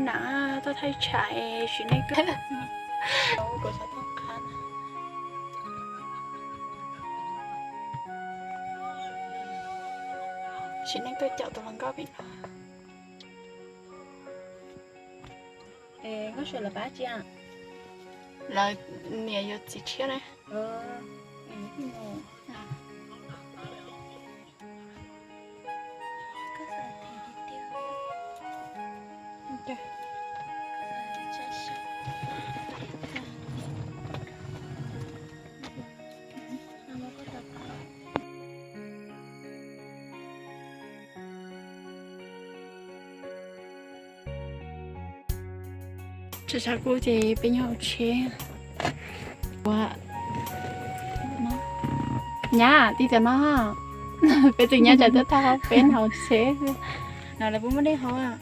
Na, tuaj thaij tsham es sim neej tuaj, sim neej tuaj caum tus hluas nkauj pem no. Nkauj Sua lawv pab tsi? Lawv niam yuav txiv tshiab na. Tshav tshav kub ces peb nyob hauv tsheb. Ua, nyab tij tam no, peb tus nyab tsam tuaj thauj peb hauv tsheb. No lawv puas muaj dej haus?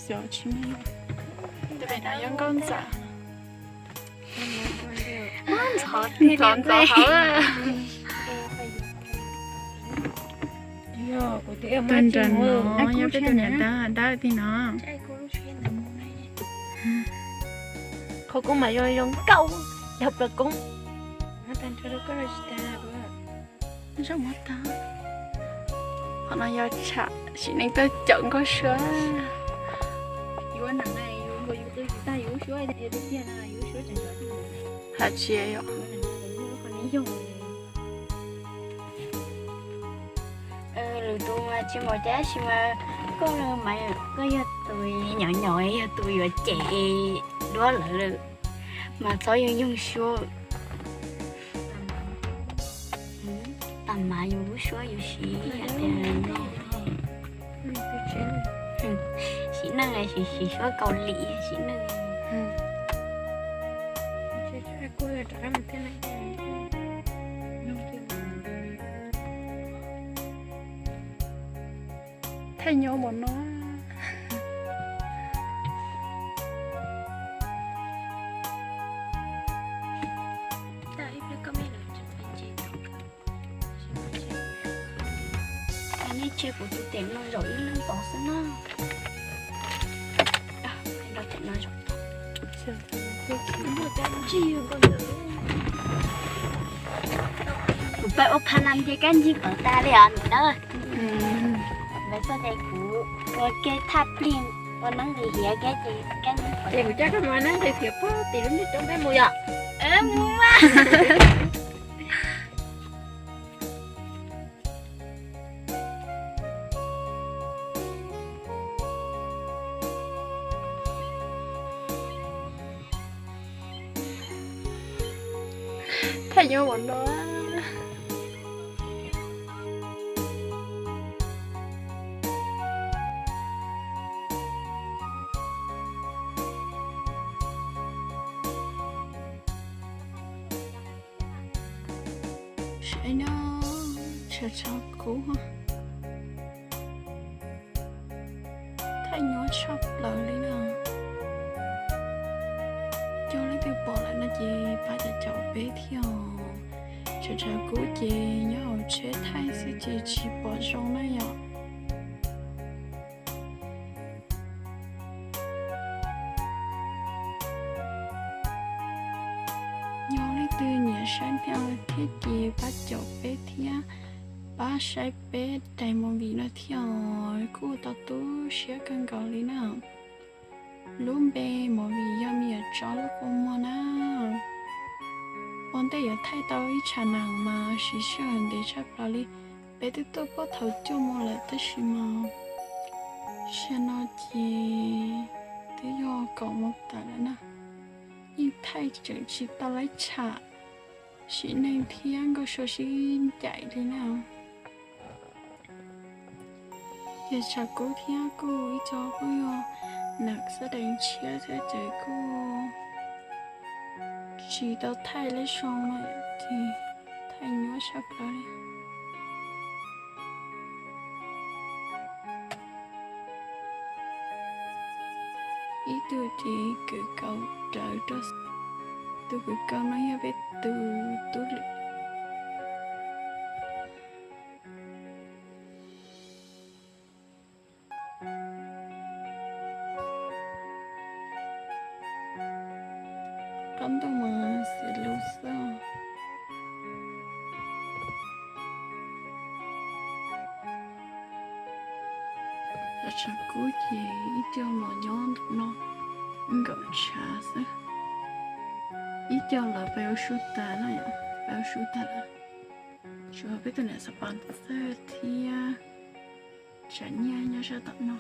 Xyov tsis muaj. Tus pem no yog nkauj ntxawm. Ntxov ntxov hauv. Tus nram no yog peb tus niam tab tab tij no. Qhov koob mas zoo zoo nkauj, yog plaws koob. Qhov no yog tsham sim neej tuaj caum Nkauj Sua. Hais tsis yog. Lwm tus mas tsis npaum cas tab sis mas koj mas koj yog tus nyom nyom, yog tus yuav cem duab lawm mas txhob yooj yooj suab. Tag mas yus lub suab yus siv tias sim neej, sim suab Kaus Lim sim neej. Thaij nyob npaum no. Nej tseg kuv tus tes no zaum ib leeg tod xwb na. Kuv pab ua pha nas nce kab ncig kom tas li os niam na. Lawv txoj cai kuv ua ke thaj plig ua neeb nqis hiav ke ces kab ncig. Ces kuv coj koj mus neeb nqis hiav puag tim lub nrig roob peb mus yom. Mus mas. Thaij nyob npaum no. Saib no, tshav tshav kub. Thaij nyuaj tshaj plaws li na. Cov leej twg pom lawm no ces pab caum caum peb thiab os. Tshav tshav kub ces nyob hauv tsheb thaij xwb ces tsis pom zoo na yom. Yog leej twg nyiam saib thiab ces pab caum peb thiab, pab saib peb daim movie no thiab os, kuj tau tu siab kawg nkaus li na. Lub npe movie yog Me Nyuam Tsov Lub Kua Muag na. Ua ntej yuav thaij tau ib tshav nees mas siv sij hawm ntev tshaj plaws li. Peb twb tuaj puag thaum cuaj moos lawm tab sis mas sim no ces twb yog kaum moos tawm lawm na. Yeej thaij tseem tsis tau laib tsham sim neej thiab Nkauj Sua sib ncaim li na. Ces tshav kub thiab kuj ib co kuj yog neeg xab dees tshiab thiab ces kuj tsis tau thaij leb zoo na, ces thaij nyuaj tshaj plaws li. Ib tug ces kwv kaus rawv rau, tus kwv kaus no yog peb tus tub lwm. Xiav lub xwb. Cov tshav kub ces ib co los nyob ntawm no, nkaum tshav xwb. Ib co lawv pab ua su tas no, pab ua su tas lawm. Tshuav peb tus niam xav pas txawj thiab tshav nyiaj nyob sab tom no.